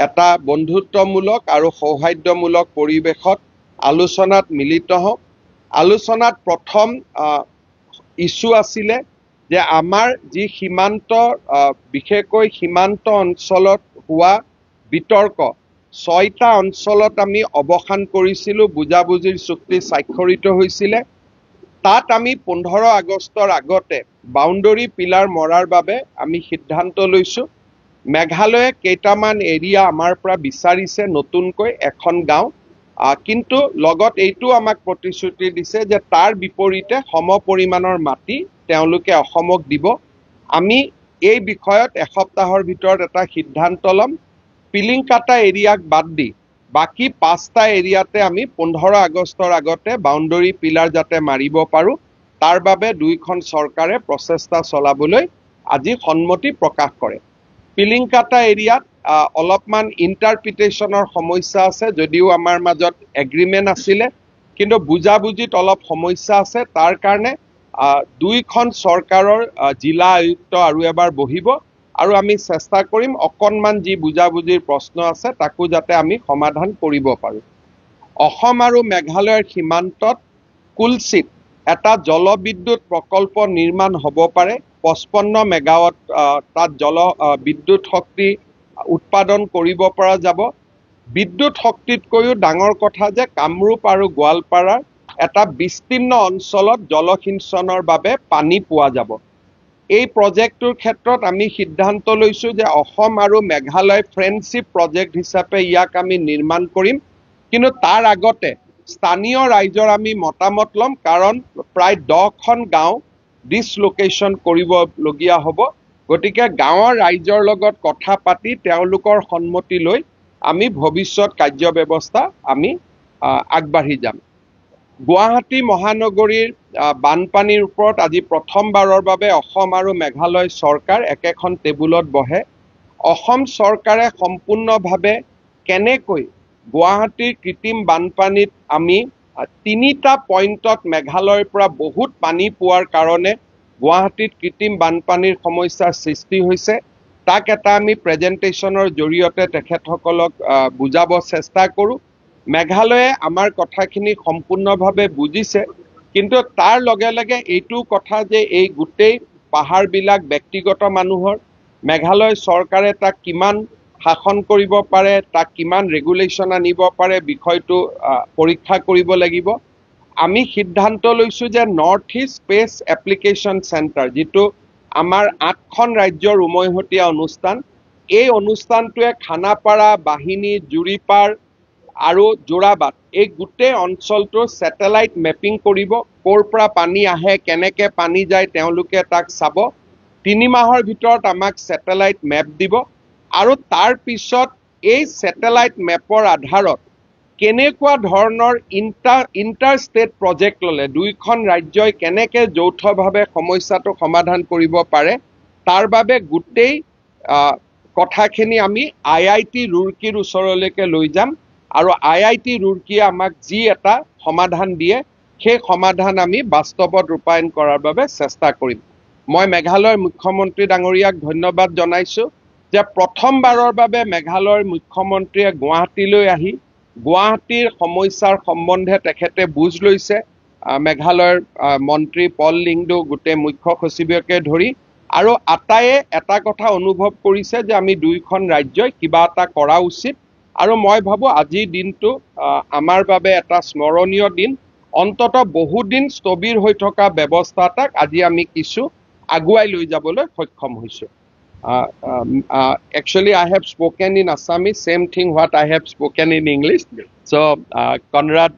এটা বন্ধুত্বমূলক আৰু সৌহাৰ্দ্যমূলক পৰিৱেশত আলোচনাত মিলিত হওঁ। আলোচনাত প্ৰথম ইছ্যু আছিলে যে আমাৰ যি সীমান্ত, বিশেষকৈ সীমান্ত অঞ্চলত হোৱা বিতৰ্ক 6টা অঞ্চলত আমি অৱসান কৰিছিলোঁ, বুজাবুজিৰ চুক্তি স্বাক্ষৰিত হৈছিলে। তাত আমি 15 আগষ্টৰ আগতে বাউণ্ডৰী পিলাৰ মৰাৰ বাবে আমি সিদ্ধান্ত লৈছোঁ। মেঘালয়ে কেইটামান এৰিয়া আমাৰ পৰা বিচাৰিছে, নতুনকৈ এখন গাঁও, কিন্তু লগত এইটোও আমাক প্ৰতিশ্ৰুতি দিছে যে তাৰ বিপৰীতে সম পৰিমাণৰ মাটি তেওঁলোকে অসমক দিব। আমি এই বিষয়ত এসপ্তাহৰ ভিতৰত এটা সিদ্ধান্ত ল'ম। পিলিংকাটা এৰিয়াক বাদ দি বাকী 5টা এৰিয়াতে আমি 15 আগষ্টৰ আগতে বাউণ্ডৰী পিলাৰ যাতে মাৰিব পাৰোঁ, তাৰ বাবে দুইখন চৰকাৰে প্ৰচেষ্টা চলাবলৈ আজি সন্মতি প্ৰকাশ কৰে। পিলিংকাটা এৰিয়াত অলপমান ইণ্টাৰপ্ৰিটেশ্যনৰ সমস্যা আছে, যদিও আমাৰ মাজত এগ্ৰিমেণ্ট আছিলে, কিন্তু বুজাবুজিত অলপ সমস্যা আছে। তাৰ কাৰণে দুইখন চৰকাৰৰ জিলা আয়ুক্ত আৰু এবাৰ বহিব আৰু আমি চেষ্টা কৰিম অকণমান যি বুজাবুজিৰ প্ৰশ্ন আছে তাকো যাতে আমি সমাধান কৰিব পাৰোঁ। অসম আৰু মেঘালয়ৰ সীমান্তত কুলচিত এটা জলবিদ্যুৎ প্ৰকল্প নিৰ্মাণ হ'ব পাৰে। 55 মেগাৱাট তাত জল বিদ্যুৎ শক্তি উৎপাদন কৰিব পৰা যাব। বিদ্যুৎ শক্তিতকৈও ডাঙৰ কথা যে কামৰূপ আৰু গোৱালপাৰাৰ এটা বিস্তীৰ্ণ অঞ্চলত জলসিঞ্চনৰ বাবে পানী পোৱা যাব। এই প্ৰজেক্টটোৰ ক্ষেত্ৰত আমি সিদ্ধান্ত লৈছোঁ যে অসম আৰু মেঘালয় ফ্ৰেণ্ডশ্বিপ প্ৰজেক্ট হিচাপে ইয়াক আমি নিৰ্মাণ কৰিম, কিন্তু তাৰ আগতে স্থানীয় ৰাইজৰ আমি মতামত ল'ম, কাৰণ প্ৰায় 10খন গাঁও ডিছলোকেশ্যন কৰিবলগীয়া হ'ব। গতিকে গাঁৱৰ ৰাইজৰ লগত কথা পাতি তেওঁলোকৰ সন্মতি লৈ আমি ভৱিষ্যত কাৰ্য ব্যৱস্থা আমি আগবাঢ়ি যাম। গুৱাহাটী মহানগৰীৰ বানপানীৰ ওপৰত আজি প্ৰথমবাৰৰ বাবে অসম আৰু মেঘালয় চৰকাৰ একেখন টেবুলত বহে। অসম চৰকাৰে সম্পূৰ্ণভাৱে কেনেকৈ গুৱাহাটীৰ কৃত্ৰিম বানপানীত আমি 3টা পইণ্টত মেঘালয়ৰ পৰা বহুত পানী পোৱাৰ কাৰণে গুৱাহাটীত কৃত্ৰিম বানপানীৰ সমস্যাৰ সৃষ্টি হৈছে, তাক এটা আমি প্ৰেজেণ্টেশ্যনৰ জৰিয়তে তেখেতসকলক বুজাব চেষ্টা কৰোঁ। মেঘালয়ে আমাৰ কথাখিনি সম্পূৰ্ণভাৱে বুজিছে, কিন্তু তাৰ লগে লগে এইটো কথা যে এই গোটেই পাহাৰবিলাক ব্যক্তিগত মানুহৰ, মেঘালয় চৰকাৰে তাক কিমান শাসন কৰিব পাৰে, তাক কিমান ৰেগুলেশ্যন আনিব পাৰে বিষয়টো পৰীক্ষা কৰিব লাগিব। আমি সিদ্ধান্ত লৈছোঁ যে north east space application centre, যিটো আমাৰ 8খন ৰাজ্যৰ উমৈহতীয়া অনুষ্ঠান, এই অনুষ্ঠানটোৱে খানাপাৰা, বাহিনী, জুৰিপাৰ আৰু যোৰাবাট এই গোটেই অঞ্চলটোৰ ছেটেলাইট মেপিং কৰিব, ক'ৰ পৰা পানী আহে, কেনেকৈ পানী যায় তেওঁলোকে তাক চাব। 3 মাহৰ ভিতৰত আমাক ছেটেলাইট মেপ দিব আৰু তাৰ পিছত এই ছেটেলাইট মেপৰ আধাৰত কেনেকুৱা ধৰণৰ ইণ্টাৰ ষ্টেট প্ৰজেক্ট ল'লে দুইখন ৰাজ্যই কেনেকৈ যৌথভাৱে সমস্যাটো সমাধান কৰিব পাৰে তাৰ বাবে গোটেই কথাখিনি আমি আই I T ৰুৰকীৰ ওচৰলৈকে লৈ যাম আৰু আই I T ৰুৰকীয়ে আমাক যি এটা সমাধান দিয়ে সেই সমাধান আমি বাস্তৱত ৰূপায়ণ কৰাৰ বাবে চেষ্টা কৰিম। মই মেঘালয়ৰ মুখ্যমন্ত্ৰী ডাঙৰীয়াক ধন্যবাদ জনাইছোঁ যে প্ৰথমবাৰৰ বাবে মেঘালয়ৰ মুখ্যমন্ত্ৰীয়ে গুৱাহাটীলৈ আহি গুৱাহাটীৰ সমস্যাৰ সম্বন্ধে তেখেতে বুজ লৈছে। মেঘালয়ৰ মন্ত্ৰী পল লিংডো, গোটেই মুখ্য সচিবকে ধৰি আৰু আটাইয়ে এটা কথা অনুভৱ কৰিছে যে আমি দুয়োখন ৰাজ্যই কিবা এটা কৰা উচিত। আৰু মই ভাবোঁ আজিৰ দিনটো আমাৰ বাবে এটা স্মৰণীয় দিন। অন্ততঃ বহুদিন স্থবিৰ হৈ থকা ব্যৱস্থা এটাক আজি আমি কিছু আগুৱাই লৈ যাবলৈ সক্ষম হৈছোঁ। Actually, I have spoken in Assamese, same thing what I have spoken in English. So, Conrad,